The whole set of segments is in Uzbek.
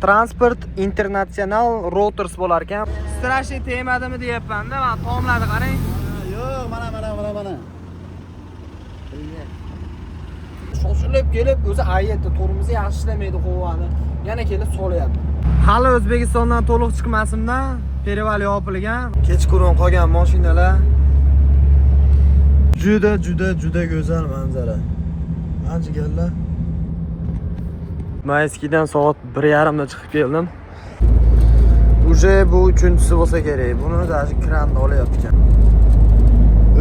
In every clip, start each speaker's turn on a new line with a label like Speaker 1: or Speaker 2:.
Speaker 1: Transport International Rotors bo'lar ekan. Страшный tegmadimi deyapman-da, mana tomlarni qarang.
Speaker 2: Yo'q, mana mana mana mana.
Speaker 1: Shoshilib kelib o'zi ayetdi, tormozi yaxshi ishlamaydi qovani. Yana kelib solyapti. Hali O'zbekistondan to'liq chiqmasimdan перевал yopilgan. Kechqurun qolgan mashinalar.
Speaker 2: Juda juda juda go'zal manzara. Ancha gallar.
Speaker 1: Mayskidan soat 1:30 da chiqib keldim. Уже bu uchinchisi bo'lsa kerak. Buni даже kranda olyapti ekan.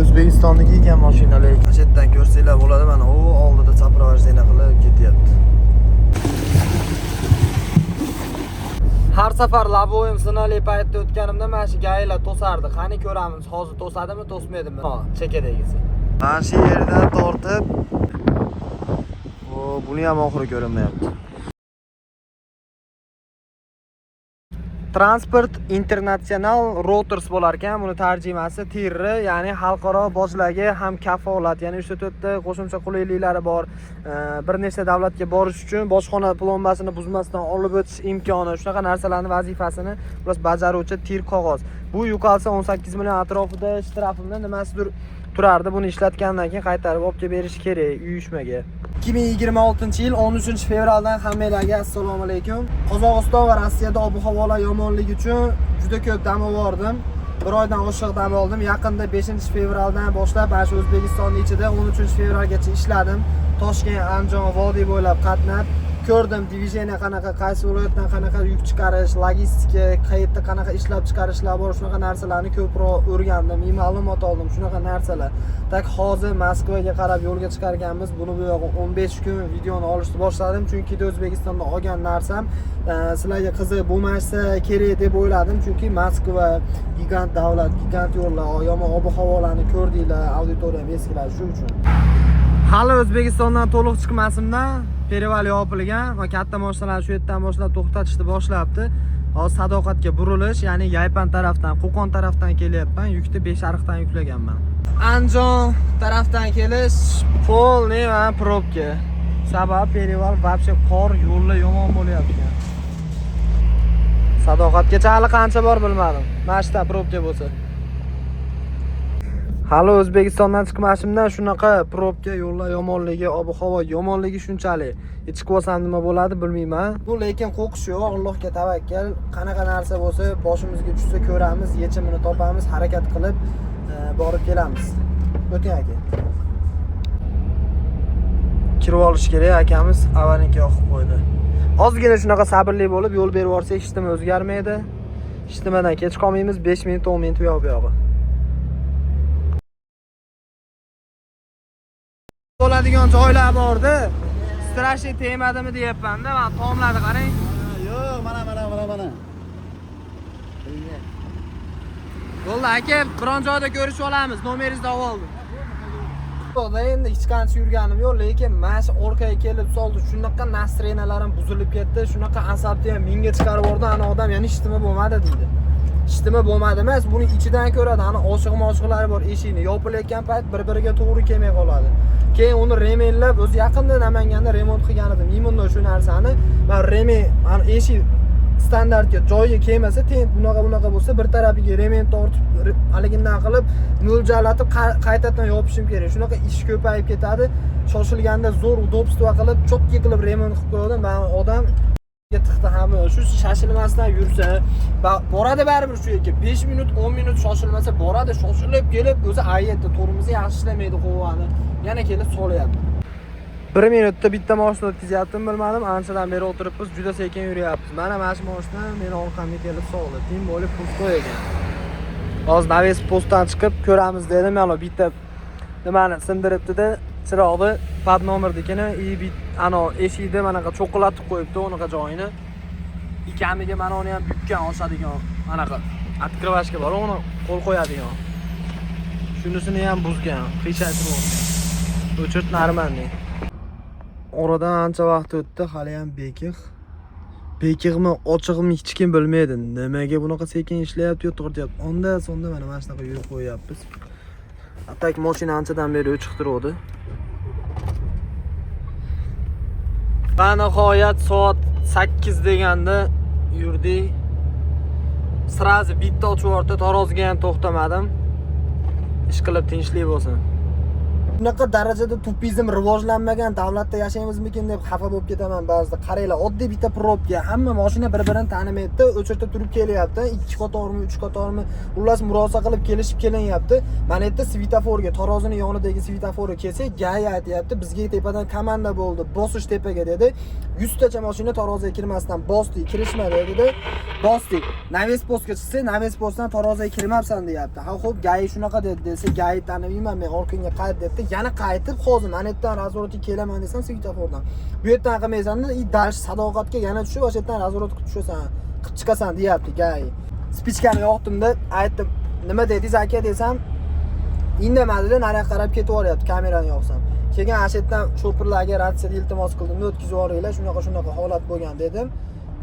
Speaker 1: O'zbekistonniki ekan mashinalar. Shu yerdan ko'rsanglar bo'ladi, mana u oldida сопровождение qilib ketyapti. Har safar лобовой im sinali paytda o'tganimda mana shu gaylar to'sardi. Qani ko'ramiz, hozir to'sadimi, to'smaydimi? Ha, chekadagisi.
Speaker 2: Mana shu yerdan tortib, o, buni ham oxiri ko'rinmayapti.
Speaker 1: Transport International Rotors bo'lar ekan. Buni tarjimasi TIR, ya'ni xalqaro bojlarga ham kafolat, ya'ni 3-4 ta qo'shimcha qulayliklari bor. Bir nechta davlatga borish uchun bojxona plombasini buzmasdan olib o'tish imkoni, shunaqa narsalarni vazifasini xullas bajaruvchi TIR qog'oz. Bu yo'qolsa 18 million atrofida shtrafimda nimasidir turardi. Buni ishlatgandan keyin qaytarib olib kelib berish kerak uyushmaga. 2026-yil 13-fevraldan hammanglarga assalomu alaykum. Qozog'iston va Rossiyada ob-havolar yomonligi uchun juda ko'p dam oldim. Bir oydan oshiq dam oldim. Yaqinda 5-fevraldan boshlab mana shu O'zbekistonning ichida 13-fevralgacha ishladim. Toshkent, Andijon, vodiy bo'ylab qatnab ko'rdim, движение qanaqa, qaysi viloyatdan qanaqa yuk chiqarish, logistika, qayerda qanaqa ishlab chiqarishlar bor, shunaqa narsalarni ko'proq o'rgandim, ma'lumot oldim, shunaqa narsalar. Так hozir Moskvaga qarab yo'lga chiqarganmiz. Buni bu yog'i 15 kun videoni olishni boshladim, chunki O'zbekistonda olgan narsam sizlarga qiziq bo'lmasa kerak deb o'yladim, chunki Moskva gigant davlat, gigant yo'llar, yomon ob-havolarni ko'rdinglar, auditoriyam eskilar shu uchun. Hali O'zbekistondan to'liq chiqmasimdan перевал yopilgan va katta mashinalar shu yerdan boshlab to'xtatishni boshlabdi. Hozir Sadoqatga burilish, ya'ni Yaypan tarafdan, Qo'qon tarafdan kelyapman. Yukni Beshariqdan yuklaganman. Andijon tarafdan kelish полный mana probka. Sabab перевал вообще qor, yo'llar yomon bo'lyapti. Sadoqatgacha hali qancha bor bilmadim. Mana shu probka bo'lsa. Hali O'zbekistondan chiqmashimdan shunaqa probka, yo'llar yomonligi, ob-havo yomonligi shunchalik. Chiqib olsam nima bo'ladi bilmayman. Bu lekin qo'rqish yo'q, Allohga tavakkal. Qanaqa narsa bo'lsa boshimizga tushsa ko'ramiz, yechimini topamiz, harakat qilib borib kelamiz. O'ting aka. Kirib olish kerak, akamiz avarinka yoqib qo'ydi. Ozgina shunaqa sabrli bo'lib yo'l berib yuborsak hech nima o'zgarmaydi. Hech nimadan kech qolmaymiz, 5 minut, 10 minut u yoq bu yog'i. Bo'ladigan joylar bordi. Страшный tegmadimi deyapman-da, mana tomlarni qarang.
Speaker 2: Yo'q, mana mana mana mana.
Speaker 1: Bo'ldi aka, biron joyda ko'rishib olamiz. Nomeringizni olib oldim. Yo'qda endi hech qancha yurganim yo'q, lekin mana shu orqaga kelib soldi. Shunaqa настроения larim buzilib ketdi. Shunaqa asabni ham menga chiqarib yubordi. Ana odam yana hech nima bo'lmadi deydi. Hech nima bo'lmadi emas, buni ichidan ko'radi. Ana oshiq-moshiqlari bor, eshikni yopilayotgan payt bir-biriga to'g'ri kelmay qoladi. Keyin uni remenlab, o'zi yaqinda Namanganda remont qilgan edim. Именно shu narsani man remen, mana eshik standartga joyiga kelmasa, tent bunaqa bunaqa bo'lsa, bir tarafiga remen tortib, haligindan qilib, mo'ljallatib qaytadan yopishim kerak. Shunaqa ish ko'payib ketadi. Shoshilganda zo'r удобство qilib, чётко qilib remont qilib qo'ydim. Man odam tiqdi hamma shu shoshilmasdan yursa, boradi baribir shu yerga. 5 minut, 10 minut shoshilmasa boradi. Shoshilib kelib o'zi ayetdi, tormozi yaxshi ishlamaydi qovani. Yana kelib solyapti. 1 minutda bitta mashina o'tkazyaptim, bilmadim. Anchadan beri o'tiribmiz, juda sekin yuryapmiz. Mana mana shu mashina meni orqamga kelib soldi. Тем более пустой ekan. Hozir навес postdan chiqib ko'ramiz dedim. Mana bitta nimani sindiribdi-da, chiroqni под nomerdikini и bit ano eshikni manaqa cho'qilatib qo'yibdi unaqa joyini. Ikamiga mana uni ham bukkan ochadigan anaqa открывашка bor, uni qo'l qo'yadigan. Shunisini ham buzgan, qiyshaytirib yuborgan. O'chirt нормальный. Oradan ancha vaqt o'tdi, hali ham bekiq. Bekiqmi, ochiqmi hech kim bilmaydi. Nimaga bunaqa sekin ishlayapti yo tortyapti. Onda sonda mana mana shunaqa yurib qo'yyapmiz. А так mashina anchadan beri o'chiq turuvdi. Va nihoyat soat 8 deganda yurdik. Сразу bitta ochib yubordi, taroziga ham to'xtamadim. Ish qilib tinchlik bo'lsin. Bunaqa darajada tupizm rivojlanmagan davlatda yashaymizmikin deb xafa bo'lib ketaman ba'zida. Qaranglar, oddiy bitta probka, hamma mashina bir-birini tanimaydi, o'chirda turib kelyapti. 2 qatormi, 3 qatormi, xullas murosa qilib kelishib kelinyapti. Mana yerda svetoforga, tarozini yonidagi svetoforga kelsak, GAI aytyapti, bizga tepadan komanda bo'ldi, bosish tepaga dedi. 100 tacha mashina taroziga kirmasdan bosdik, kirishmadi dedi. Bosdik. Навес postga chiqsa, навес postdan taroziga kirmabsan deyapti. Ha, xo'p, GAI shunaqa dedi desa, GAI tanimayman men, orqangga qayt debdi. Yana qaytib hozir mana yerdan разворот ga kelaman desam svetofordan. Bu yerdan qilmaysan, и дальше Sadoqatga yana tushib, o'sha yerdan разворот qilib tushasan, qilib chiqasan deyapti GAI. Спичка ni yoqdimda, aytdim, nima dedingiz aka desam, indamadida nariyoqqa qarab ketib yuboryapti kamerani yoqsam. Keyin ana shu yerdan shopirlarga ratsiyada iltimos qildimda, o'tkazib yuboringlar, shunaqa shunaqa holat bo'lgan dedim.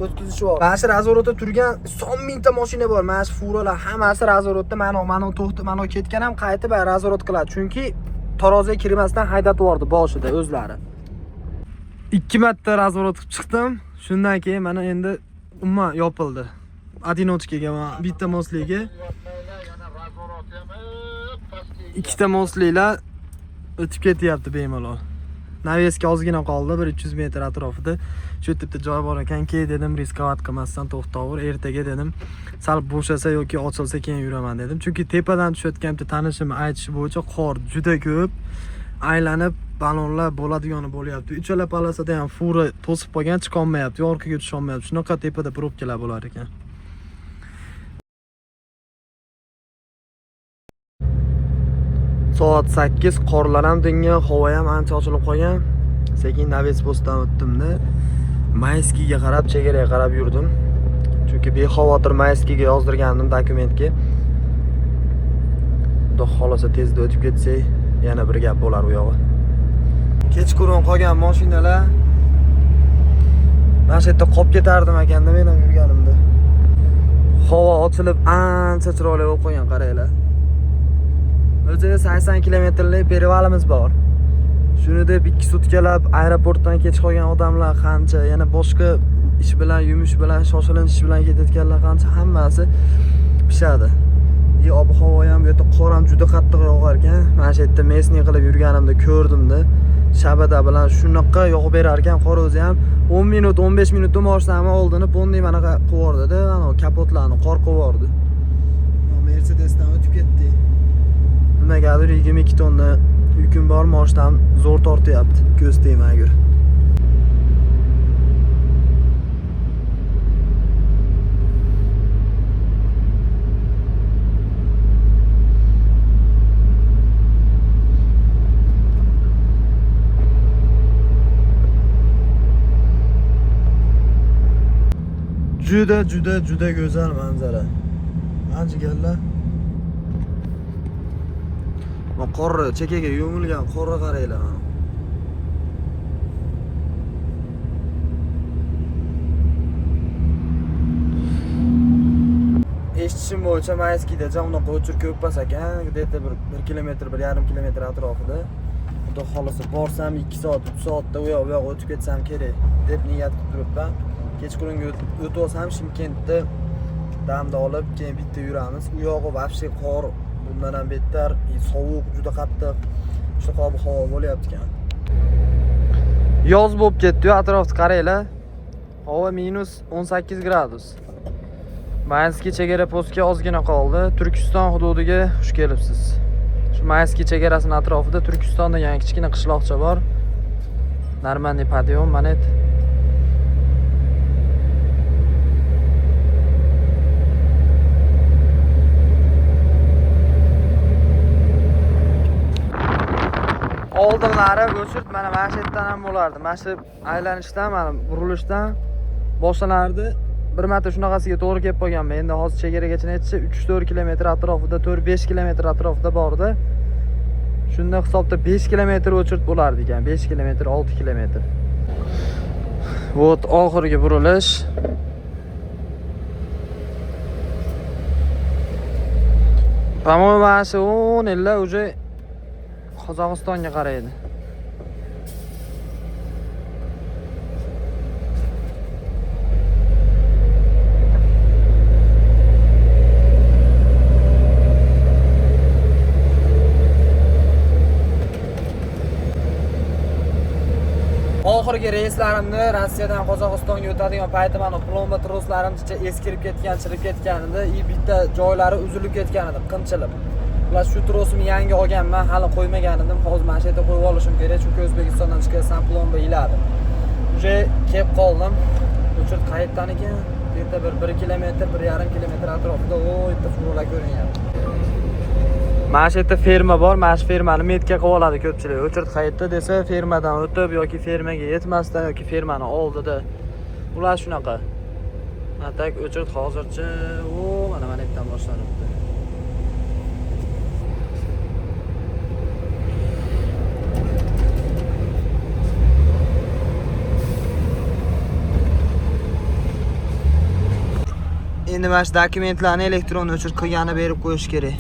Speaker 1: O'tkazishib yubordi. Mana shu разворот da turgan son mingta mashina bor. Mana shu furalar hammasi разворот da mana to'xtab, mana ketgan ham qaytib разворот qiladi. Chunki taroziga kirmasdan haydatib yubordi boshida o'zlari. 2 marta разворот qilib chiqdim. Shundan keyin mana endi umuman yopildi. Одиночка ga mana bitta мост ligi. Ikkita мост liklar o'tib ketyapti bemalol. Навес ga ozgina qoldi, bir 300 metr atrofida. Shu yerda bitta joy bor ekan, ke dedim, рисковать qilmasdan to'xtavur, ertaga dedim, sal bo'shasa yoki ochilsa keyin yuraman dedim. Chunki tepadan tushayotgan bitta tanishim aytishi bo'yicha qor juda ko'p. Aylanib balonlar bo'ladigani bo'lyapti. Uchala полоса da ham fura to'sib qolgan, chiqolmayapti, orqaga tusholmayapti. Shunaqa tepada probkalar bo'lar ekan. Soat 8, qorlar ham tingan, havo ham ancha ochilib qolgan. Sekin навес postdan o'tdimda. Майский ga qarab, chegaraga qarab yurdim. Chunki bexavotir Майский ga yozdirgandim dokumentga. Xudo xolasa tezda o'tib ketsak, yana bir gap bo'lar u yog'i. Kechqurun qolgan mashinalar mana shu yerda qolib ketardim ekanda men ham yurganimda. Havo ochilib ancha chiroyli bo'lib qolgan, qaranglar. O'zi 80 kilometrlik перевал imiz bor. Shuni deb 2 sutkalab aeroportdan kech qolgan odamlar qancha, yana boshqa ish bilan, yumush bilan, shoshilinch ish bilan ketayotganlar qancha, hammasi pishadi. И ob-havo ham bu yerda qor ham juda qattiq yog'ar ekan. Mana shu yerda местный qilib yurganimda ko'rdimda. Shabada bilan shunaqa yog'ib berar ekan, qor o'zi ham 10 minut, 15 minutda mashinani oldini полный manaqa qilib yubordida, ana kapotlarni qor qilib yubordi. Mercedesdan o'tib ketdik. Nimagadir 22 tonna yukim bor, moshinam zo'r tortyapti. Ko'z tegmagur. Juda juda juda go'zal manzara. Ancha jigarlar. Mana qorni chekkaga yo'milgan qorni qaranglar mana. Eshitishim bo'yicha Майский da unaqa o'chir ko'p emas ekan, где-то bir 1 kilometr, 1,5 kilometr atrofida. Xudo xolasa borsam 2 soat, 3 soatda u yoq bu yoq o'tib ketsam kerak deb niyat qilib turibman. Kechqurunga o'tib olsam Shimkentda damda olib, keyin bitta yuramiz. U yog'i вообще qor, bundan ham bettar, sovuq juda qattiq. Shunaqa ob-havo bo'lyapti ekan. Yoz bo'lib ketdi-yu, atrofni qaranglar. Havo -18 gradus. Майский chegara postga ozgina qoldi. Turkiston hududiga xush kelibsiz. Shu Майский chegarasining atrofida Turkiston degan kichkina qishloqcha bor. Нормальный подъем, mana et. Oldinlari o'chirt mana shu yerdan ham bo'lardi. Mana shu aylanishdan, mana burilishdan boshlanardi. Bir marta shunaqasiga to'g'ri kelib qolganman. Endi hozir chegaragacha necha 3-4 kilometr atrofida, 4-5 kilometr atrofida bordi. Shunda hisobda 5 kilometr o'chirt bo'lardi ekan. 5 kilometr, 6 kilometr. Вот oxirgi burilish. По-моему, mana shu 10 yillar уже Qozog'istonga qaraydi. Oxirgi reyslarimni Rossiyadan Qozog'istonga o'tadigan paytim mana plomba troslarim chicha eskirib ketgan, chirib ketgan edi и bitta joylari uzilib ketgan edi, qimchilib. Ular shu trosimni yangi olganman, hali qo'ymagan edim. Hozir mana shu yerda qo'yib olishim kerak, chunki O'zbekistondan chiqarsam plomba iladi. Уже kelib qoldim. Очередь qayerdan ekan? Bu yerda bir 1 kilometr, 1,5 kilometr atrofida o yerda furalar ko'rinyapti.
Speaker 2: Mana shu yerda ferma bor, mana shu fermani метка qilib oladi ko'pchilik. Очередь qayerda desa, fermadan o'tib yoki fermaga yetmasdan yoki fermani oldida. Ular shunaqa. А так очередь hozircha o mana yerdan boshlanibdi. Endi mana shu dokumentlarni elektron очередь qilgani berib qo'yish kerak.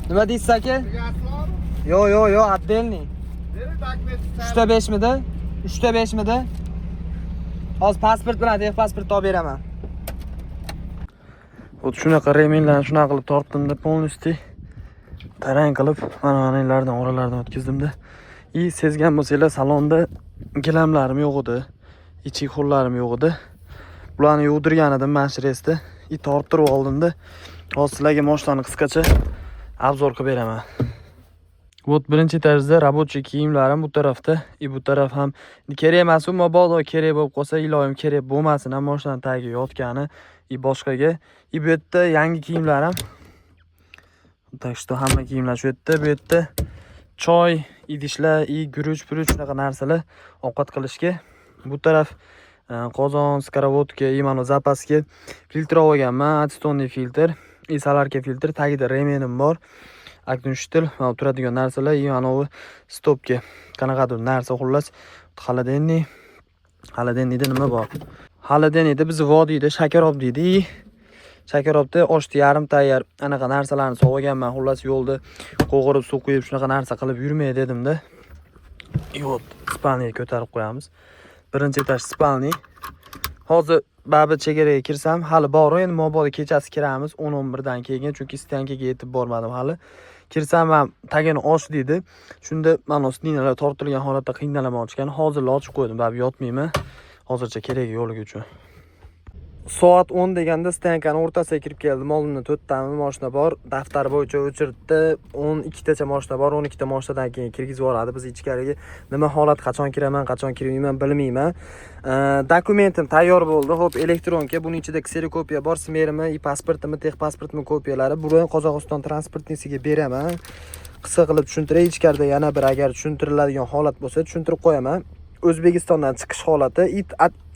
Speaker 1: Nima deysiz, aka? Yo'q, yo'q, yo'q, отдельный. 3 ta 5 midi? 3 ta 5 midi? Hozir pasport bilan texpasport olib beraman.
Speaker 2: Вот shunaqa ремень larni shunaqa qilib tortdimda, полностью tarang qilib mana oralardan o'tkazdimda. И sezgan bo'lsanglar, salonda gilamlarim yo'q edi. Ichki qo'llarim yo'q edi. Bularni yuvdirgan edim mana shu reysda. И torttirib oldimda. Hozir sizlarga mashinani qisqacha обзор qilib beraman. Вот birinchi etajda рабочий kiyimlarim bu tarafda, и bu taraf ham kerak emas, u mabodo kerak bo'lib qolsa, iloyim kerak bo'lmasin, ham mashinani tagiga yotgani и boshqaga. И bu yerda yangi kiyimlarim. Так что hamma kiyimlar shu yerda, bu yerda choy, idishlar, и guruch, puruch shunaqa narsalar ovqat qilishga. Bu taraf qozon, сковородка, и mana запаска filtr olganman, ацетонный filtr, и солярка filtr, tagida ремень im bor. Огнетушитель, mana turadigan narsalar, и manavi стопка, qanaqadir narsa xullas. Холодильник, холодильник da nima bor? Холодильник da bizni vodiyda shakarob deydi. И shakarobda oshni yarim tayyor anaqa narsalarni sovurganman. Xullas yo'lda qo'g'irib, suv quyib shunaqa narsa qilib yurmay dedimda. И вот спальня ga ko'tarib qo'yamiz. Birinchi etaj спальня. Hozir baribir chegaraga kirsam hali bor, endi mabodo kechasi kiramiz 10-11 dan keyin, chunki стоянка ga yetib bormadim hali. Kirsam ham tagini och deydi. Shunda mana ninalar tortilgan holatda qiynalaman ochgan. Hozir ochib qo'ydim, baribir yotmayman. Hozircha keragi yo'qligi uchun. Soat 10 deganda стоянка ni o'rtasiga kirib keldim. Oldimda 4 tami mashina bor. Daftar bo'yicha очередь da 12 tacha mashina bor. 12 ta mashinadan keyin kirgizib yuboradi biz ichkariga. Nima holat, qachon kiraman, qachon kirmayman bilmayman. Dokumentim tayyor bo'ldi. Xo'p, электронка, buning ichida kserokopiya bor, smerimi, и pasportimni, texpasportimni kopiyalari. Buni Qozog'iston транспортный siga beraman. Qisqa qilib tushuntiray, ichkarida yana bir agar tushuntiriladigan holat bo'lsa tushuntirib qo'yaman. O'zbekistondan chiqish holati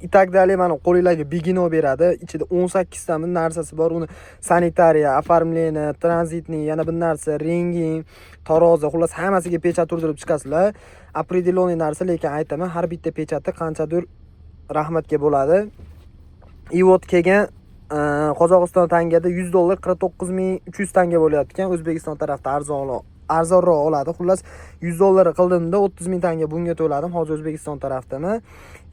Speaker 2: и так далее. Mana qo'linglarga бигино beradi. Ichida 18 ta narsasi bor. Uni sanitariya, оформление, транзитный, yana bir narsa, rentgen, tarozi, xullas hammasiga pechat urdirib chiqasizlar. Определенный narsa, lekin aytaman, har bitta pechati qanchadir rahmatga bo'ladi. И вот keyin Qozog'iston tangada 100 dollar 49 300 tanga bo'lyapti ekan. O'zbekiston tarafda arzonroq oladi. Xullas 100 dollar qildimda 30 ming tanga bunga to'ladim. Hozir O'zbekiston tarafdaman.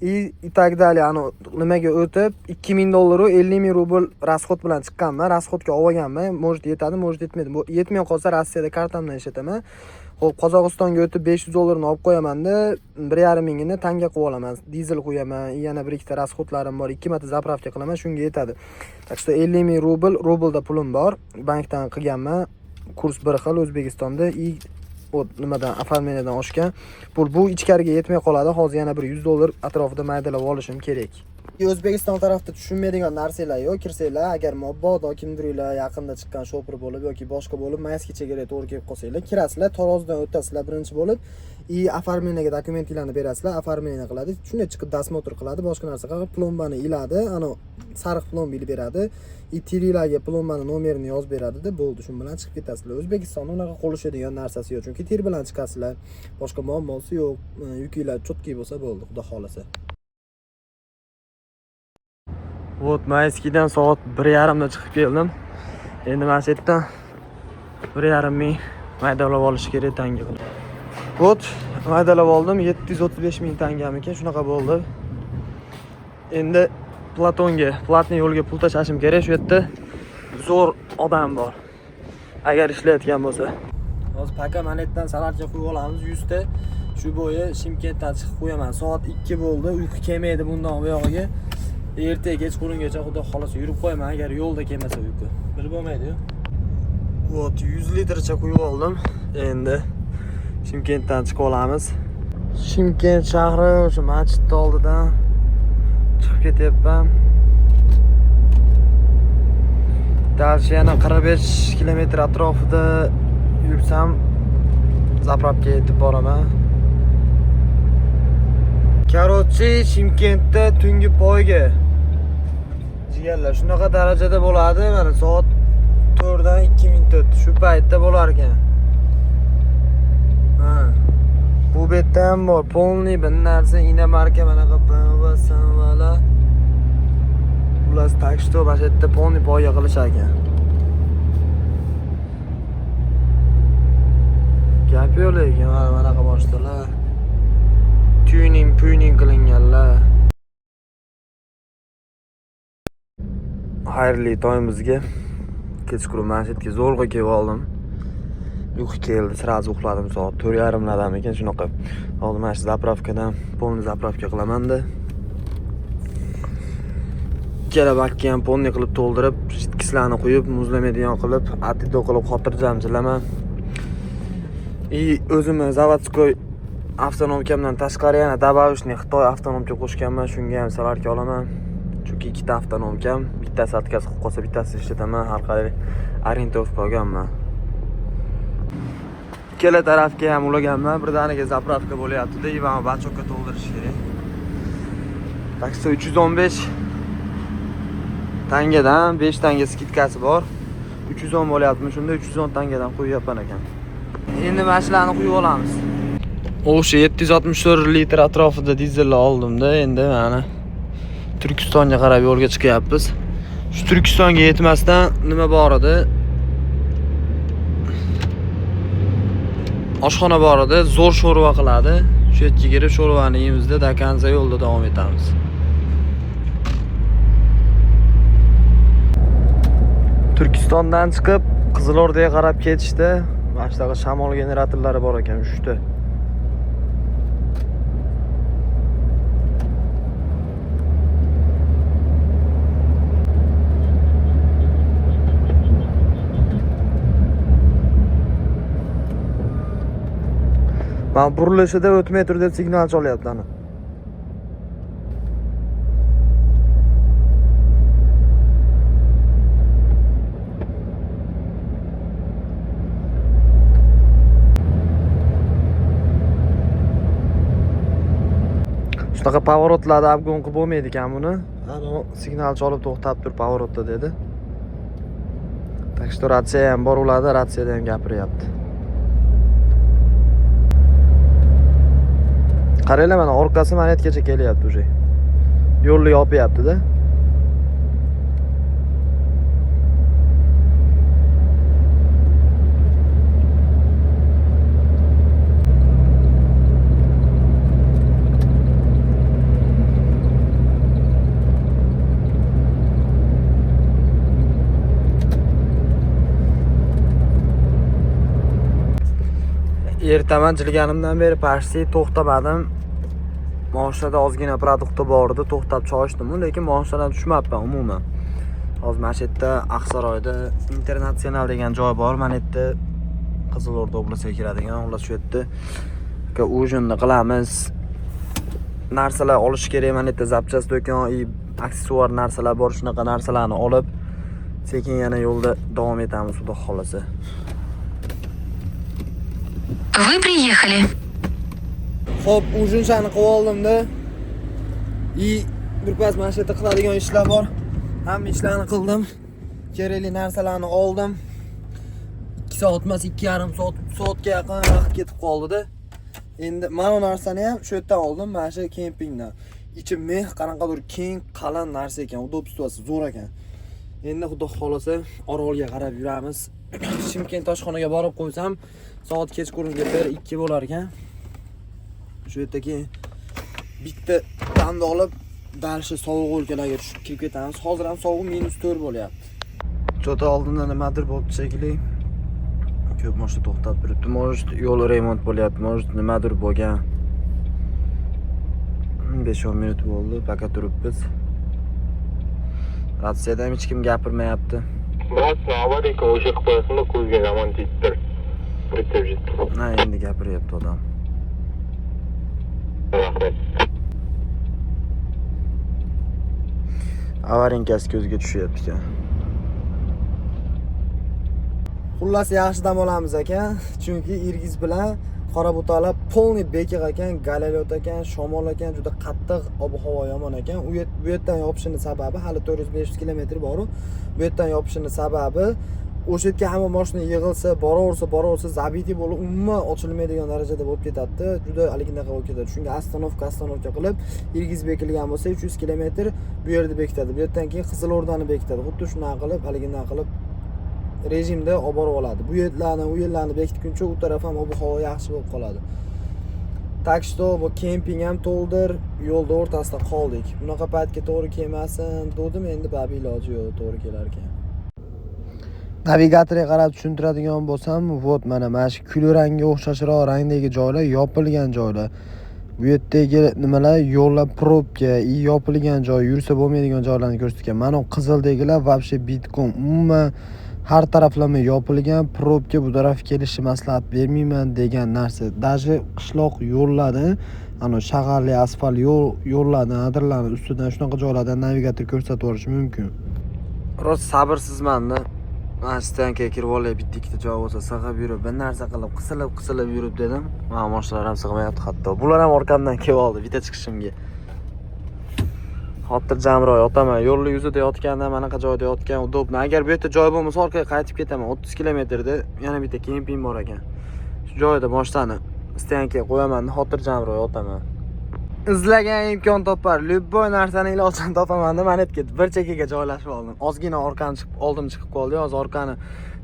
Speaker 2: И так далее. Ani nimaga o'tib 2000 dollar u 50 ming rubl расход bilan chiqqanman. Расход ga olganman. Может yetadi, может yetmaydi. Bu yetmay qolsa Rossiyada kartamdan ishlataman. Xo'p, Qozog'istonga o'tib 500 dollarni olib qo'yamanda, 1,5 mingini tanga qilib olaman. Dizel qo'yaman, yana bir ikkita расход larim bor. 2 marta заправка qilaman, shunga yetadi. Так что 50 ming rubl, rublda pulim bor. Bankdan qilganman. Kurs bir xil O'zbekistonda и вот nimadan оформление dan oshgan pul bu ichkariga yetmay qoladi. Hozir yana bir 100 dollar atrofida maydalab olishim kerak. O'zbekiston tarafda tushunmaydigan narsalar yo'q. Kirsanglar, agar mabodo kimdiringlar yaqinda chiqqan shopir bo'lib yoki boshqa bo'lib майский chegaraga to'g'ri kelib qolsanglar, kirasizlar, tarozidan o'tasizlar birinchi bo'lib и оформление ga dokumentinglarni berasizlar, оформление qiladi. Shunday chiqib досмотр qiladi, boshqa narsa qiladi, plombani iladi, ana sariq plomba ilib beradi. И tirilarga plombani nomerini yozib beradida, bo'ldi, shu bilan chiqib ketasizlar. O'zbekistonda unaqa qo'lishadigan narsasi yo'q, chunki tir bilan chiqasizlar. Boshqa muammosi yo'q. Yukinglar чёткий bo'lsa bo'ldi, xudo xolasa. Вот Майский dan soat 1:30 da chiqib keldim. Endi mana shu yerdan 1,5 ming maydalab olish kerak tanga qilib. Вот maydalab oldim, 735 ming tangamikan, shunaqa bo'ldi. Endi Platonga, платный yo'lga pul tashlashim kerak. Shu yerda zo'r odam bor. Agar ishlayotgan bo'lsa. Hozir пока mana yerdan солярка quyib olamiz 100 ta.
Speaker 1: Shu bo'yi Shimkentdan chiqib qo'yaman. Soat 2 bo'ldi. Uyqu kelmaydi bundan bu yog'iga. Ertaga kechqurungacha xudo xolasa yurib qo'yaman agar yo'lda kelmasa uyqu. Bilib bo'lmaydi-yu. Вот 100 litrcha quyib oldim. Endi Shimkentdan chiqib olamiz. Shimkent shahri o'sha masjidni oldidan chiqib ketyapman. Дальше yana 45 kilometr atrofida yursam заправка ga yetib boraman. Короче, Shimkentda tungi poyga. Jigarlar, shunaqa darajada bo'ladi. Mana soat 4 dan 2 minut o'tdi. Shu paytda bo'lar ekan. Ha. Bu betda ham bor. Полный bir narsa, иномарка manaqa BMW, SMWlar. Xullas, так что mana shu yerda полный poyga qilishar ekan. Gap yo'q lekin mana manaqa mashinalar. Tuning, puning qilinganlar. Xayrli tongimizga. Kechqurun mana shu yerga zo'rg'a kelib oldim. Uyqu keldi, сразу uxladim soat 4:30 ekan shunaqa. Hozir mana shu заправка dan полный заправка qilaman-da. Ikkala bakka ham полный qilib to'ldirib, жидкость larni quyib, muzlamaydigan qilib, atido qilib xotirjam chilaman. И o'zimni заводской автономка mdan tashqari yana добавочный Xitoy автономка qo'shganman, shunga ham солярка olaman. Chunki ikkita автономка m, bittasi отказ qilib qolsa, bittasini ishlataman, har qalay ориентовка olganman. Ikkala tarafga ham ulaganman, birdaniga заправка bo'lyapti-da, Ivan бачок ka to'ldirish kerak. Так что 315 tangadan 5 tanga скидка si bor. 310 bo'lyaptimi? Shunda 310 tangadan quyapman ekan. Endi mana shularni quyib olamiz. O'sha 764 litr atrofida dizelni oldimda, endi mana Turkistonga qarab yo'lga chiqyapmiz. Shu Turkistonga yetmasdan nima bor edi? Oshxona bor edi, zo'r sho'rva qiladi. Shu yerga kirib sho'rvani yeymizda, до конца yo'lda davom etamiz. Turkistondan chiqib Qizilordaga qarab ketishda mana shunaqa shamol generatorlari bor ekan, 3 ta. Mana burilishida o'tmay tur deb signal cholyapti ana. Shunaqa поворот larda обгон qilib bo'lmaydi ekan buni. Ana signal cholib to'xtab tur поворот da dedi. Так что ratsiya ham bor ularda, ratsiyada ham gapiryapti. Qaranglar mana orqasi mana yergacha kelyapti уже. Yo'lni yopyapti-da. Ertaman jilganimdan beri почти to'xtamadim. Moshinada ozgina продукт i bor edi, to'xtab choy ichdim, lekin moshinadan tushmabman umuman. Hozir mana shu yerda Aqsaroyda Internatsional degan joy bor, mana yerda Qizilorda oblastiga kiradigan, xullas shu yerda ужин ni qilamiz. Narsalar olish kerak, mana yerda запчасть do'kon, и aksessuar narsalar bor, shunaqa narsalarni olib sekin yana yo'lda davom etamiz, xudo xolasa.
Speaker 3: Вы приехали.
Speaker 1: Xo'p, ужин chani qilib oldimda. И birpas mana shu yerda qiladigan ishlar bor. Hamma ishlarni qildim. Kerakli narsalarni oldim. 2 soat emas, 2,5 soat, 3 soatga yaqin vaqt ketib qoldi-da. Endi mana bu narsani ham shu yerdan oldim, mana shu kempingdan. Ichi meh qanaqadir keng, qalin narsa ekan, удобство si zo'r ekan. Endi xudo xolasa Orolga qarab yuramiz. Shimkent oshxonaga borib qo'ysam, soat kechqurungi 1-2 bo'lar ekan. Shu yerda keyin bitta damni olib, дальше sovuq o'lkalarga tushib kirib ketamiz. Hozir ham sovuq -4 bo'lyapti. Чё-то oldinda nimadir bo'libdi shekilli.
Speaker 2: Ko'p mashina to'xtab turibdi. Может, yo'l remont bo'lyapti, может, nimadir bo'lgan. 5-10 minut bo'ldi, пока turibmiz. Ratsiyada ham hech kim gapirmayapti.
Speaker 4: Брат, аварийка o'sha qilib qo'yasizmi, ko'zga yomon tegib tur. Bitta yetdi.
Speaker 2: Na, endi gapiryapti odam.
Speaker 4: Rahmat.
Speaker 2: Аварийка si ko'zga tushyapti ekan.
Speaker 1: Xullas, yaxshi dam olamiz ekan, chunki Irgiz bilan Qorabutala полный bekiq ekan, гололёд ekan, shamol ekan, juda qattiq, ob-havo yomon ekan. Bu yerdan yopishini sababi hali 400-500 kilometr bor-u. Bu yerdan yopishini sababi o'sha yerga hamma mashina yig'ilsa, boraversa, boraversa, забитый bo'lib, umuman ochilmaydigan darajada bo'lib ketadi. Juda haliginaqa bo'lib ketadi. Shunga остановка остановка qilib, Irgiz bekilgan bo'lsa 300 kilometr bu yerda bekitadi. Bu yerdan keyin Qizilo'rdani bekitadi. Xuddi shunaqa qilib, haligindan qilib rejimda olib borib oladi. Bu yerlarni, u yerlarni bekitguncha u taraf ham ob-havo yaxshi bo'lib qoladi. Так что bu kemping ham to'ldir, yo'lda o'rtasida qoldik. Bunaqa paytga to'g'ri kelmasin dedim, endi baribir iloji yo'q, to'g'ri kelar ekan.
Speaker 2: Navigatorga qarab tushuntiradigan bo'lsam, вот mana shu kul rangga o'xshashroq rangdagi joylar yopilgan joylar. Bu yerdagi nimalar, yo'llar probka, и yopilgan joy, yursa bo'lmaydigan joylarni ko'rsatgan. Mana u qizildagilar вообще битком, umuman har taraflama yopilgan, probka, bu tarafga kelishni maslahat bermayman degan narsa. Даже qishloq yo'llarni, ana shag'alli asfalt yo'l yo'llarni, adirlarni ustidan shunaqa joylardan navigator ko'rsatib yuborishi mumkin. Rost sabrsizman-da. Mana стоянка ga kirib olay, bitta ikkita joy bo'lsa sig'ib yurib, bir narsa qilib, qisilib qisilib yurib dedim. Mana mashinalar ham sig'mayapti hatto. Bular ham orqamdan kelib oldi bitta chiqishimga. Xotirjamroq yotaman. Yo'lni yuzida yotgandan manaqa joyda yotgan удобно. Agar bu yerda joy bo'lmasa orqaga qaytib ketaman. 30 kilometrda yana bitta kemping bor ekan. Shu joyda mashinani стоянка ga qo'yaman, xotirjamroq yotaman. Izlagan imkon topar. Любой narsani ilojini topaman deb mana yerga bir chekkaga joylashib oldim. Ozgina orqam chiqib, oldim chiqib qoldi. Hozir orqani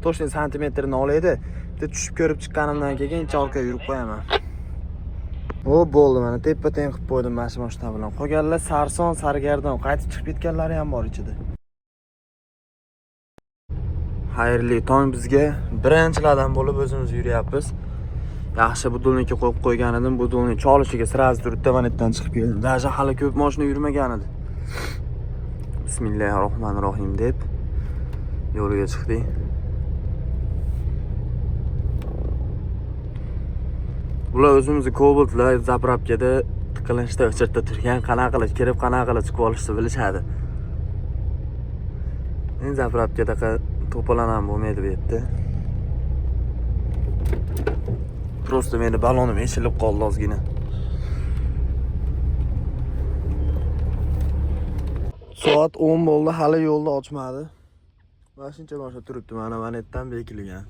Speaker 2: точно santimetrini olaydi. Bitta tushib ko'rib chiqqanimdan keyin incha orqaga yurib qo'yaman. O bo'ldi, mana teppa teng qilib qo'ydim mana shu mashina bilan. Qolganlar sarson, sargardon, qaytib chiqib ketganlari ham bor ichida. Xayrli tong bizga. Birinchilardan bo'lib o'zimiz yuryapmiz. Yaxshi будильник ka qo'yib qo'ygan edim. Будильник cholishiga сразу turibdi, mana yerdan chiqib keldim. Даже hali ko'p mashina yurmagan edi. Bismillahirrohmanirrohim deb yo'lga chiqdik. Bular o'zimizni Cobaltlar заправка da tiqilinchda o'chirda turgan, qanaqa qilib kirib, qanaqa qilib chiqib olishni bilishadi. Endi заправка da to'palan ham bo'lmaydi bu yerda. Просто meni balonim eshilib qoldi ozgina. Soat 10 bo'ldi, hali yo'lni ochmadi. Mana shuncha mashina turibdi, mana yerdan bekilgan.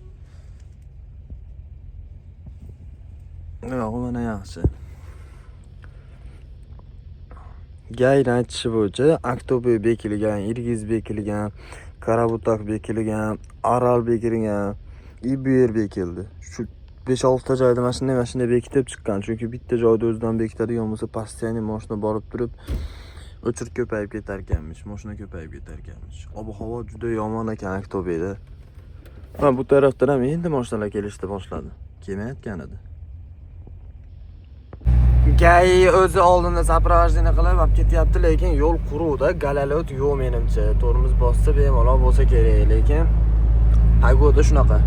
Speaker 2: Yo'q, mana yaxshi. ГАИ ni aytishi bo'yicha Aktobe bekilgan, Irgiz bekilgan, Karabutak bekilgan, Aral bekilgan, и bu yer bekildi. Shu 5-6 ta joyda mana shunday bekitib chiqqan. Chunki bitta joyda o'zidan bekitadigan bo'lsa, постоянно mashina borib turib o'chirib ko'payib ketar ekanmish, mashina ko'payib ketar ekanmish. Ob-havo juda yomon ekan Aktobeda. Mana bu tarafdan ham endi mashinalar kelishni boshladi. Kelmayotgan edi. ГАИ o'zi oldinda сопровождение qilib olib ketyapti, lekin yo'l quruvda, гололёд yo'q menimcha. Tormoz bossa bemalol bo'lsa kerak, lekin погода shunaqa.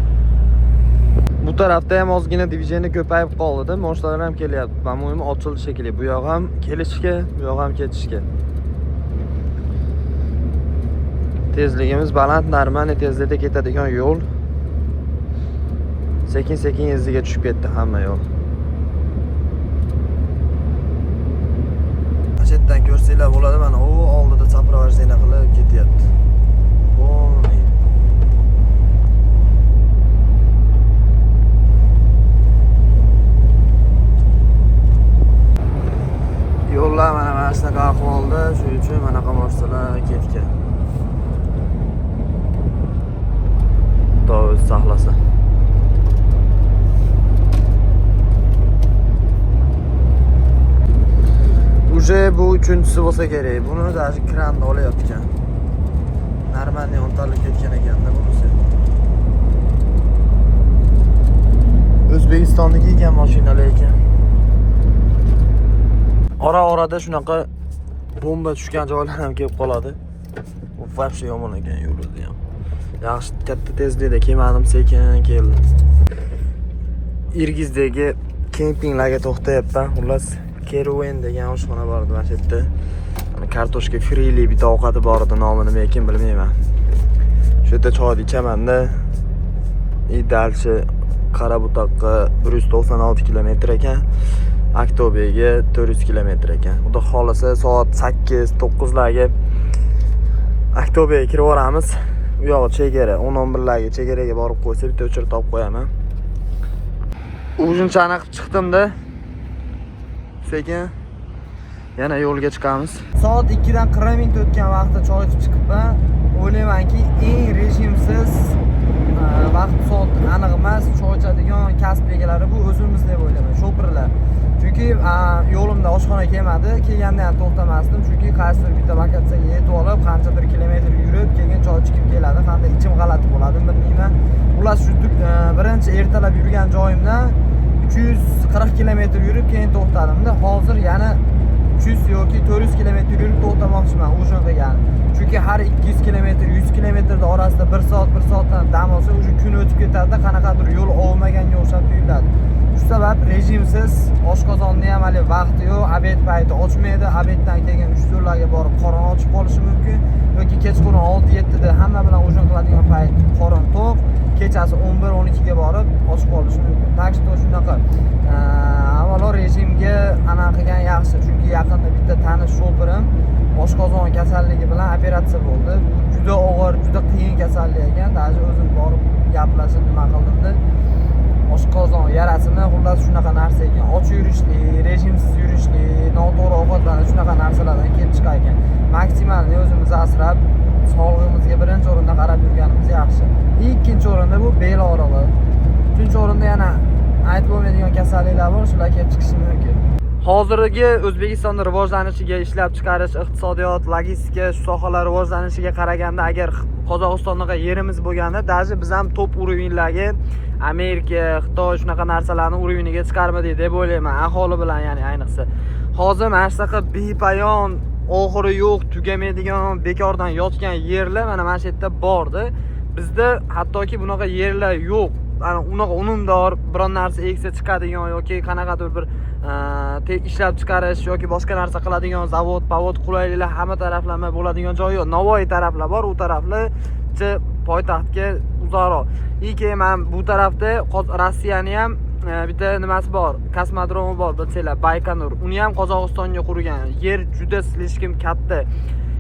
Speaker 2: Bu tarafda ham ozgina движение ko'payib qoldi-da, mashinalar ham kelyapti. По-моему, ochildi shekilli. Bu yoq ham kelishga, bu yoq ham ketishga. Tezligimiz baland, нормальный tezlikda ketadigan yo'l. Sekin-sekin iziga tushib ketdi hamma yo'l. Mana shu yerdan ko'rsanglar bo'ladi, mana u oldida сопровождение qilib ketyapti. Полный. Yo'llar mana shunaqa ahvolda, shuning uchun manaqa mashinalar ketgan. Xudo o'zi saqlasin. Уже bu uchinchisi bo'lsa kerak. Buni даже kranda olayotgan. Нормальный o'ntalib ketgan ekanda bunisi. O'zbekistonniki ekan mashina lekin. Ora orada shunaqa bomba tushgan joylar ham kelib qoladi. U вообще yomon ekan yo'l o'zi ham. Yaxshi, katta tezlikda kelmadim, sekin keldim. Irgizdagi kempinglarga to'xtayapman. Xullas, Keruen degan oshxona bor edi mana shu yerda. Mana, kartoshka frili bitta ovqati bor edi, nomi nima ekan bilmayman. Shu yerda choy ichamanda и дальше Qarabutaqqa 196 kilometr ekan. Aktobeга 400 kilometr ekan. Xudo xohlasa, soat 8 9 larga Aktobega kirib boramiz. U yog'i chegara, 10-11 larga chegaraga borib qo'ysa, bitta o'chirib olib qo'yaman. Ужин chani qilib chiqdim-da. Sekin yana yo'lga chiqamiz.
Speaker 1: Soat 2 dan 40 minut o'tgan vaqtda choy ichib chiqibman. O'ylaymanki, eng rejimsiz, vaqt soat aniq emas, choy ichadigan kasb egalari bu o'zimiz deb o'ylayman, shopirlar. Chunki yo'limda oshxona kelmadi, kelganda ham to'xtamasdim, chunki qaysidir bitta lokatsiyaga yetib olib, qanchadir kilometr yurib, keyin choy ichib keladi, qanday ichim g'alati bo'ladi bilmayman. Xullas, shu birinchi ertalab yurgan joyimdan 340 kilometr yurib, keyin to'xtadimda. Hozir yana 300 yoki 400 kilometr yurib to'xtamoqchiman ужин qilgani. Chunki har 200 kilometr, 100 kilometrda orasida 1 soat, 1 soatdan dam olsa, уже kun o'tib ketadi, qanaqadir yo'l olmaganga o'xshab tuyuladi. Shu sabab rejimsiz, oshqozonni ham hali vaqti yo'q, обед payti ochmaydi, обед dan keyin 3-4 larga borib qorin ochib qolishi mumkin yoki kechqurun 6-7 da hamma bilan ужин qiladigan payt qorin to'q, kechasi 11-12 ga borib ochib qolishi mumkin. Так что shunaqa. Avvalo rejimga anaqa qilgan yaxshi, chunki yaqinda bitta tanish shopirim oshqozon kasalligi bilan operatsiya bo'ldi. Bu juda og'ir, juda qiyin kasallik ekan. Даже o'zim borib gaplashib nima qildimda. Oshqozon yarasimi, xullas shunaqa narsa ekan. Och yurishlik, rejimsiz yurishlik, noto'g'ri ovqatlanish, shunaqa narsalardan kelib chiqar ekan. Maksimalni o'zimizni asrab, sog'lig'imizga birinchi o'rinda qarab yurganimiz yaxshi. Ikkinchi o'rinda bu bel og'rig'i. Uchinchi o'rinda yana aytib bo'lmaydigan kasalliklar bor, shular kelib chiqishi mumkin.
Speaker 2: Hozirgi O'zbekistonda rivojlanishiga, ishlab chiqarish, iqtisodiyot, logistika, shu sohalar rivojlanishiga qaraganda, agar Qozog'istondaqa yerimiz bo'lganda, даже biz ham топ уровень larga, Amerika, Xitoy, shunaqa narsalarni уровень iga chiqarmidik deb o'ylayman, aholi bilan, ya'ni ayniqsa. Hozir mana shunaqa bepayon, oxiri yo'q, tugamaydigan, bekordan yotgan yerlar mana shu yerda bordi. Bizda hattoki bunaqa yerlar yo'q. Ana unaqa unumdor biron narsa eksa chiqadigan yoki qanaqadir bir ishlab chiqarish yoki boshqa narsa qiladigan zavod, pavod, qulayliklar hamma taraflama bo'ladigan joy yo'q. Navoiy taraflar bor, u taraflarchi poytaxtga uzoqroq. И keyin mana bu tarafda Rossiyani ham bitta nimasi bor, kosmodromi bor, bilsanglar, Baykonur. Uni ham Qozog'istonga qurgan. Yer juda слишком katta.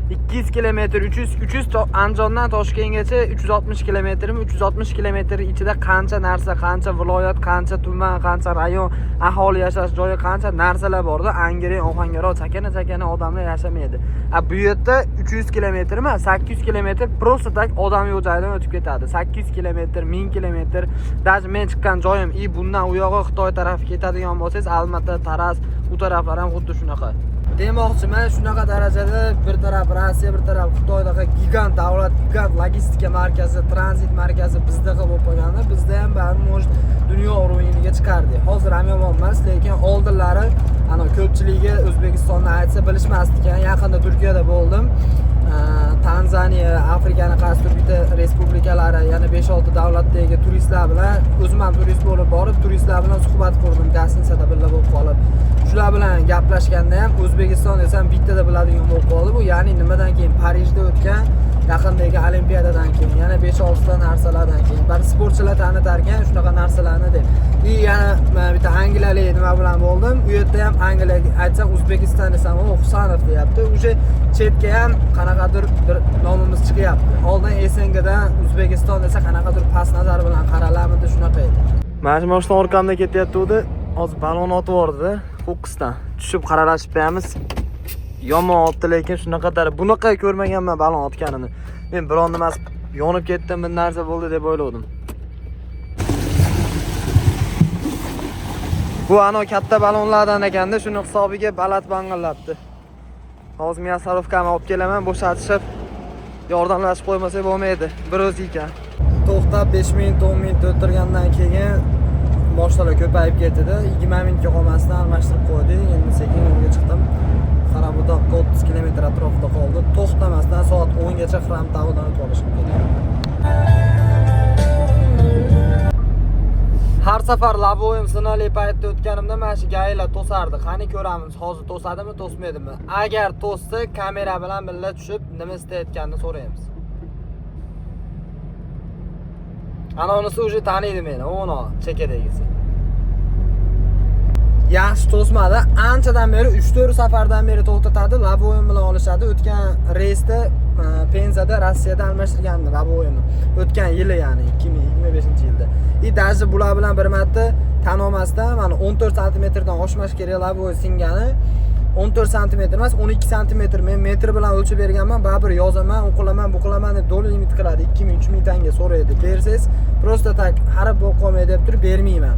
Speaker 2: 200 kilometr, 300, 300, Andijondan Toshkentgacha 360 kilometrmi, 360 kilometr ichida qancha narsa, qancha viloyat, qancha tuman, qancha rayon, aholi yashash joyi, qancha narsalar borda. Angren, Ohangaron chakana chakana odamlar yashamaydi. A bu yerda 300 kilometr emas, 800 kilometr просто так odam yo'q joydan o'tib ketadi. 800 kilometr, 1000 kilometr. Даже men chiqqan joyim и bundan u yog'i Xitoy tarafi ketadigan bo'lsangiz, Almata, Taraz, u taraflar ham xuddi shunaqa.
Speaker 1: Demoqchiman, shunaqa darajada bir taraf Rossiya, bir taraf Xitoydaqa gigant davlat, gigant logistika markazi, tranzit markazi bizdaqa bo'lib qolganda, bizda ham baribir, может, dunyo уровень iga chiqardik. Hozir ham yomon emas, lekin oldinlari ana ko'pchiligi O'zbekistonni aytsa bilishmasdi ekan. Yaqinda Turkiyada bo'ldim. Tanzaniya, Afrikani qaysidir bitta respublikalari, yana 5-6 davlatdagi turistlar bilan, o'zim ham turist bo'lib borib, turistlar bilan suhbat qurdim, гостиница da birga bo'lib qolib. Shular bilan gaplashganda ham O'zbekiston desam bittada biladigan bo'lib qoldi. Bu ya'ni nimadan keyin, Parijda o'tgan yaqindagi olimpiadadan keyin, yana 5-6 ta narsalardan keyin bari sportchilar tanitarkan shunaqa narsalarni deb. И yana mana bitta angliyalik nima bilan bo'ldim. U yerda ham Angliyaga aytsam, O'zbekiston desam, "O, Husanov" deyapti. Уже chetga ham qanaqadir bir nomimiz chiqyapti. Oldin СНГ dan O'zbekiston desa qanaqadir past nazar bilan qaralarmidi, shunaqa edi.
Speaker 2: Mana shu mashina orqamda ketyapti. Hozir balon otib yubordi qo'qqisdan. Tushib qaralashib qo'yamiz. Yomon otdi, lekin shunaqa bunaqa ko'rmaganman balon otganini. Men biron nimasi yonib ketdim, bir narsa bo'ldi deb o'yladim. Bu ano katta balonlardan ekanda, shuni hisobiga balat bang'illabdi. Hozir мясорубка ni olib kelaman, bo'shatishib yordamlashib qo'ymasak bo'lmaydi. Bir o'zi ekan.
Speaker 1: To'xtab 5 minut, 10 minut o'tirgandan keyin Moshinalar ko'payib ketdi. 20 minutga qolmasdan almashtirib qo'ydik. Endi sekin yo'lga chiqdim. Qarabutoqqa 30 km atrofida qoldi. To'xtamasdan soat 10 gacha Xramtaudan o'tib olishim kerak. Har safar лобовой im sinali paytda o'tganimda mana shu ГАИ lar to'sardi. Qani ko'ramiz, hozir to'sadimi, to'smaydimi? Agar to'ssa, kamera bilan birga tushib, nima istayotganini so'raymiz. Ana unisi уже taniydi meni, uni chekadagisi. Yaxshi to'smadi. Anchadan beri 3-4 safardan beri to'xtatadi, лобовой im bilan olishadi. O'tgan reysda Penzada, Rossiyada almashtirgandi лобовой imni. O'tgan yili, ya'ni 2025-yilda. И даже bular bilan bir marta tan olmasdan mana 14 santimetrdan oshmash kerak лобовой singani. 14 santimetr emas, 12 santimetr. Men metr bilan o'lchab berganman, baribir yozaman, u qilaman, bu qilaman deb доли limit qiladi. 2000, 3000 tanga so'raydi. Bersangiz, просто так xarob bo'lib qolmay deb turib bermayman.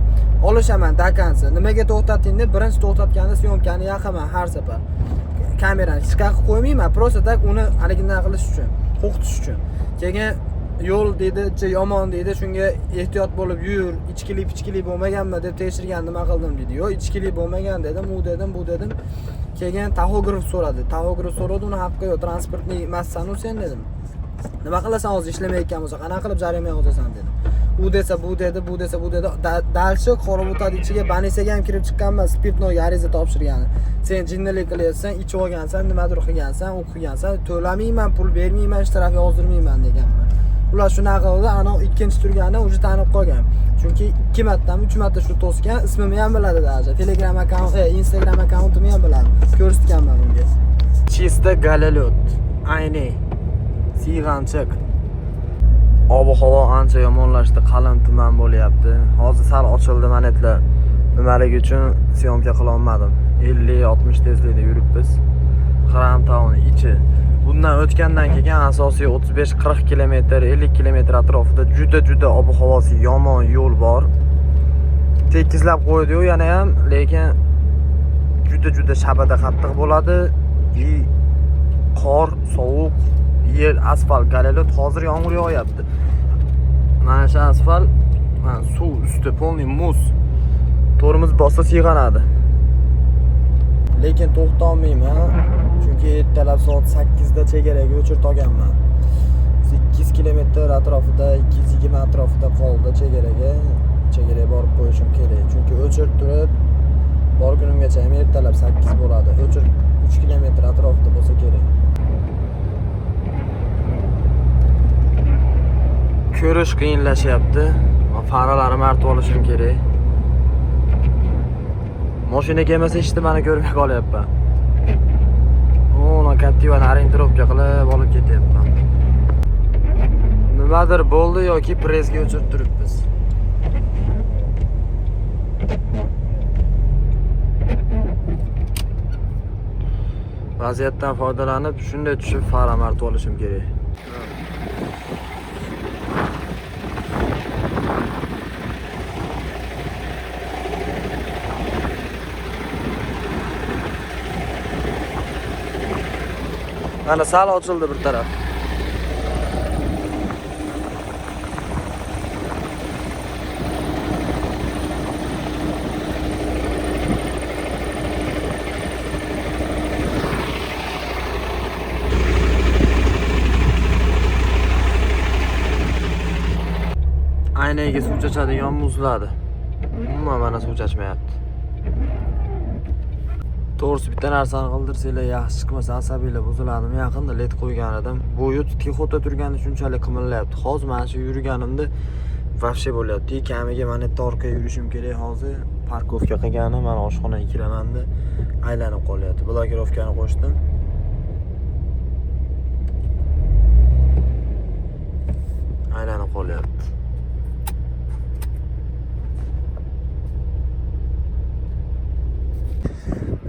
Speaker 1: Olishaman до конца. Nimaga to'xtatding deb birinchi to'xtatganda съёмка ni yaqaman har safar. Kamerani hech qayerga qo'ymayman, просто так uni haligindan qilish uchun, qo'rqitish uchun. Keyin yo'l deydi, yomon deydi, shunga ehtiyot bo'lib yur, ichkili pichkili bo'lmaganmi deb tekshirgan, nima qildim deydi. Yo'q, ichkili bo'lmagan dedim, u dedim, bu dedim. Keyin taxograf so'radi. Taxograf so'radi, uni haqqi yo'q, транспортный emassan u sen dedim. Nima qilasan hozir ishlamayotgan bo'lsa, qanaqa qilib jarima yozasan dedim. U desa bu dedi, bu desa bu dedi. Дальше Qorabutadi ichiga больница ga ham kirib chiqqanman, спиртной ga ariza topshirgani. Sen jinnilik qilyapsan, ichib olgansan, nimadir qilgansan, u qilgansan, to'lamayman, pul bermayman, shtraf yozdirmayman deganman. Ular shunaqa qildi, ana ikkinchi turganda уже tanib qolgan. Chunki ikki martami, uch marta shu to'sgan, ismimni ham biladi даже. Telegram akkaunt, Instagram akkauntimni ham biladi. Ko'rsatganman unga. Чисто гололед. Ayni. Siyg'anchiq. Ob havo ancha yomonlashdi, qalin tuman bo'lyapti. Hozir sal ochildi monetlar. Nimaligi uchun съёмка qila olmadim. 50-60 tezlikda yuribmiz. Xramtauni ichi. Bundan o'tgandan keyin asosiy 35-40 km, 50 km atrofida juda juda ob havosi yomon yo'l bor. Tekizlab qo'ydi-yu yana ham, lekin juda juda shabada qattiq bo'ladi. И qor, sovuq, yer, asfalt, гололед, hozir yomg'ir yog'yapti. Mana shu asfalt, mana suv usti, полный muz. Tormoz bossa siyg'anadi. Lekin to'xtolmayman, chunki ertalab soat 8 da chegaraga o'chirib olganman. 8 km atrofida, 220 atrofida qoldi chegaraga. Chegaraga borib qo'yishim kerak. Chunki o'chirib turib borgunimgacha ham ertalab 8 bo'ladi. O'chirib 3 km atrofida bo'lsa kerak. Ko'rish qiyinlashyapti. Faralarimni artib olishim kerak. Mashina kelmasa hech nimani ko'rmay qolyapman. Uni Captivani ориентировка qilib olib ketyapman. Nimadir bo'ldi yoki пресс ga o'chirib turibmiz. Vaziyatdan foydalanib shunday tushib fara artib olishim kerak. Mana sal ochildi bir taraf. Aynaga suv chachadigan muzladi. Umuman mana suv chachmayapti. To'g'risi bitta narsani qildirsanglar yaxshi chiqmasa asabiylar buziladimi? Yaqinda led qo'ygan edim. Bo'yi тихо da turganda shunchalik qimillayapti. Hozir mana shu yurganimda вообще bo'lyapti. Kamiga mana yerda orqaga yurishim kerak hozir. Парковка qilganim, mana oshxonaga kiramanda aylanib qolyapti. Блокировка ni qo'shdim. Aylanib qolyapti.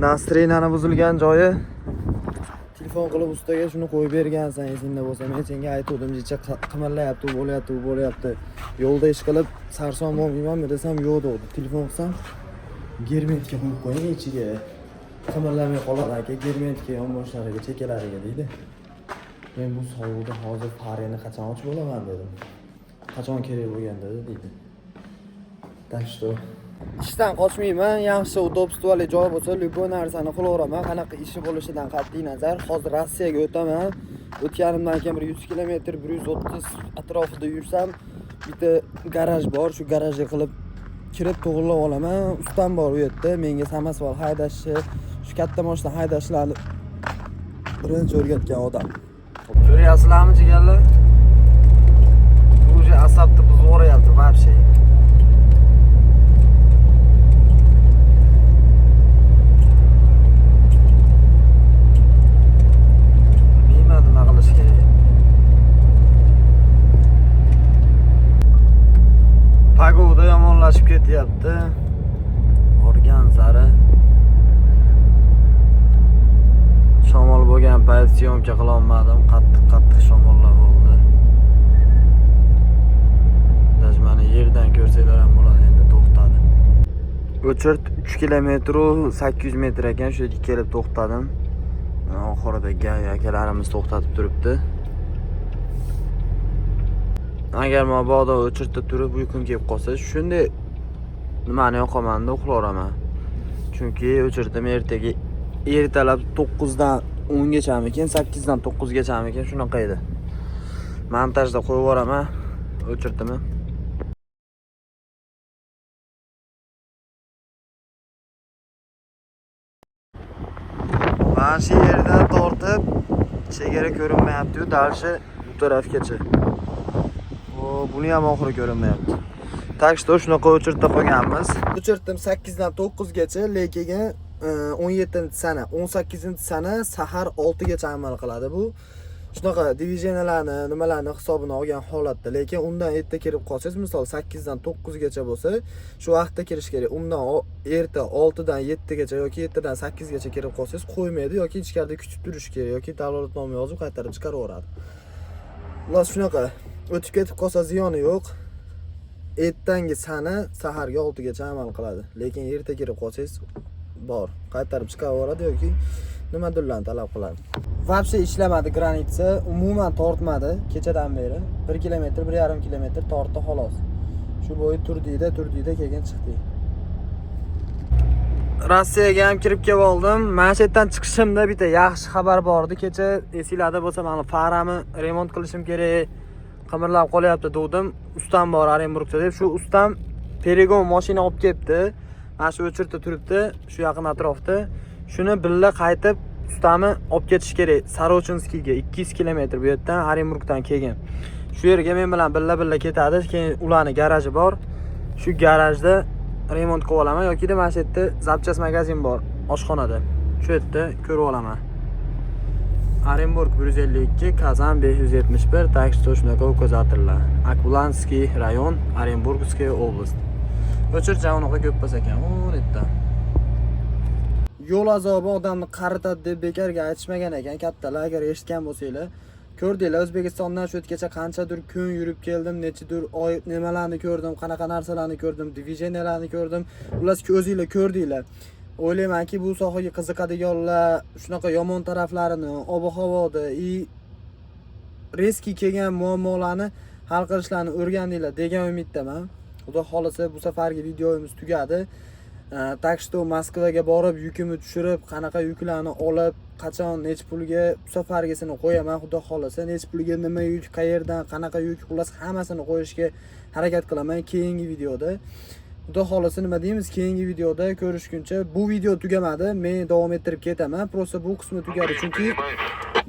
Speaker 1: Настроение ni buzilgan joyi telefon qilib ustaga shuni qo'yib bergansan, esingda bo'lsa, men senga aytuvdim, jicha qimirlayapti, u bo'lyapti, u bo'lyapti, yo'lda ish qilib sarson bo'lmaymanmi desam, yo'q dedi. Telefon qilsam, germetika qo'yib qo'ying ichiga, qimirlamay qoladi aka, germetika yonboshlariga, chekkalariga deydi. Men bu sovuqda hozir farini qachon ochib olaman dedim. Qachon kerak bo'lgan dedi deydi. Так что ishdan qochmayman, yaxshi удобство li joy bo'lsa, любой narsani qilaveraman, qanaqa ishi bo'lishidan qat'iy nazar. Hozir Rossiyaga o'taman. O'tganimdan keyin bir 100 kilometr, 130 atrofida yursam, bitta garaj bor, shu garajga qilib kirib to'g'irlab olaman. Ustam bor u yerda, menga samosval haydashni, shu katta mashina haydashlarni birinchi o'rgatgan odam. Ko'ryapsizlarmi, jigarlar? Уже asabni buzib yuboryapti вообще. Bilmayman nima qilish kerak. Погода yomonlashib ketyapti. Borgan sari shamol bo'lgan payt съёмка qilolmadim. Qattiq qattiq shamollar bo'ldi. Даже mana yerdan ko'rsanglar ham bo'ladi, endi to'xtadi. Очередь 3 kilometr 800 metr ekan, shu yerga kelib to'xtadim. Oxirida ГАИ akalarimiz to'xtatib turibdi. Agar mabodo очередь da turib uyqum kelib qolsa, shunday nimani yoqamanda uxlayveraman. Chunki очередь im ertaga ertalab 9 dan 10 gachamikin, 8 dan 9 gachamikin, shunaqa edi. Montajda qo'yib yuboraman очередь imni. Mana shu yerdan tortib chegara ko'rinmayapti-yu, дальше bu tarafgacha. O, buni ham oxiri ko'rinmayapti. Так что shunaqa очередь da qolganmiz. Очередь im 8 dan 9 gacha, lekin 17 sana, 18 sana sahar 6 gacha amal qiladi bu. Shunaqa движения larni, nimalarni hisobini olgan holatda, lekin undan erta kirib qolsangiz, misol 8 dan 9 gacha bo'lsa, shu vaqtda kirish kerak. Undan erta 6 dan 7 gacha yoki 7 dan 8 gacha kirib qolsangiz, qo'ymaydi yoki ichkarida kutib turish kerak yoki dalolatnoma yozib qaytarib chiqarib yuboradi. Xullas shunaqa. O'tib ketib qolsa ziyoni yo'q. Ertangi sana saharga 6 gacha amal qiladi. Lekin erta kirib qolsangiz bor, qaytarib chiqarib yuboradi yoki nimadirlarni talab qiladi. Вообще ishlamadi граница, umuman tortmadi kechadan beri. 1 kilometr, 1,5 kilometr tortdi xolos. Shu bo'yi turdikda, turdikda keyin chiqdik. Rossiyaga ham kirib kelib oldim. Mana shu yerdan chiqishimda bitta yaxshi xabar bor edi. Kecha esinglarda bo'lsa, mani farami remont qilishim kerak, qimirlab qolyapti degandim. Ustam bor Orenburgda deb. Shu ustam перегон mashina olib kelibdi. Mana shu очередь da turibdi, shu yaqin atrofda. Shuni billa qaytib ustami olib ketish kerak Sarochinskiyga 200 kilometr bu yerdan, Orenburgdan kelgan. Shu yerga men bilan billa ketadi. Keyin ularni garaji bor. Shu garajda remont qilib olaman yoki mana shu yerda запчасть magazin bor oshxonada. Shu yerda ko'rib olaman. Orenburg 152, Kazan 571, так что shunaqa указатель lar. Акбулакский район, Оренбургская область. Очередь unaqa ko'p bo'lsa ekan, u yerda. Yo'l azobi odamni qaritadi deb bekorga aytishmagan ekan kattalar, agar eshitgan bo'lsanglar. Ko'rdinglar, O'zbekistondan shu yergacha qanchadir kun yurib keldim, nechadir oy nimalarni ko'rdim, qanaqa narsalarni ko'rdim, движения larni ko'rdim. Xullas, o'zinglar ko'rdinglar. O'ylaymanki, bu sohaga qiziqadiganlar shunaqa yomon taraflarini, ob-havoda и резкий kelgan muammolarni hal qilishlarni o'rgandinglar degan umiddaman. Xudo xohlasa, bu safargi videomiz tugadi. Так что Moskvaga borib yukimni tushirib, qanaqa yuklarni olib, qachon, necha pulga bu safargisini qo'yaman, xudo xohlasa, necha pulga nima yuk, qayerdan, qanaqa yuk, xullas hammasini qo'yishga harakat qilaman keyingi videoda. Xudo xohlasa, nima deymiz, keyingi videoda ko'rishguncha. Bu video tugamadi, men davom ettirib ketaman. Просто bu qismi tugadi, chunki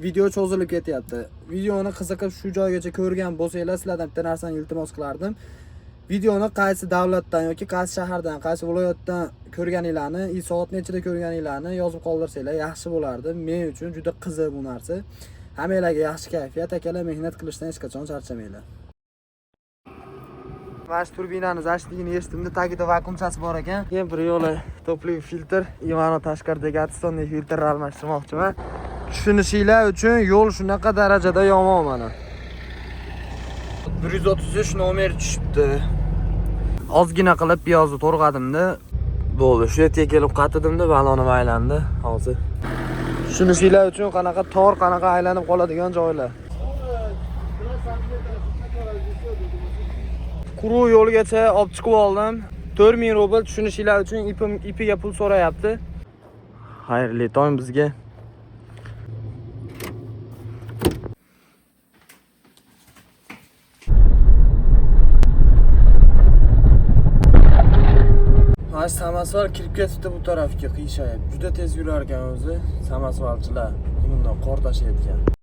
Speaker 1: video cho'zilib ketyapti. Videoni qiziqib shu joygacha ko'rgan bo'lsanglar, sizlardan bitta narsani iltimos qilardim. Videoni qaysi davlatdan yoki qaysi shahardan, qaysi viloyatdan ko'rganinglarni, и soat nechida ko'rganinglarni yozib qoldirsanglar yaxshi bo'lardi. Men uchun juda qiziq bu narsa. Hammanglarga yaxshi kayfiyat, akalar, mehnat qilishdan hech qachon charchamanglar. Mana shu turbinani защитник ini eshitdimda, tagida vakuumchasi bor ekan. Keyin bir yo'la топливо filtr, Ivano tashqaridagi отстойный filtrni almashtirmoqchiman. Tushunishinglar uchun yo'l shunaqa darajada yomon mana. 133 nomer tushibdi. Ozgina qilib piyozni to'g'radimda. Bo'ldi, shu yerga kelib qatidimda, balonim aylandi hozir. Tushunishinglar uchun qanaqa tor, qanaqa aylanib qoladigan joylar. Quruq yo'lgacha olib chiqib oldim. 4000 rubl, tushunishinglar uchun ipim ipiga pul so'rayapti.
Speaker 2: Xayrli tong bizga.
Speaker 1: Mana samosval kirib ketibdi bu tarafga qiyshayib. Juda tez yurar ekan o'zi. Samosvalchilar bundan qor tashlayotgan.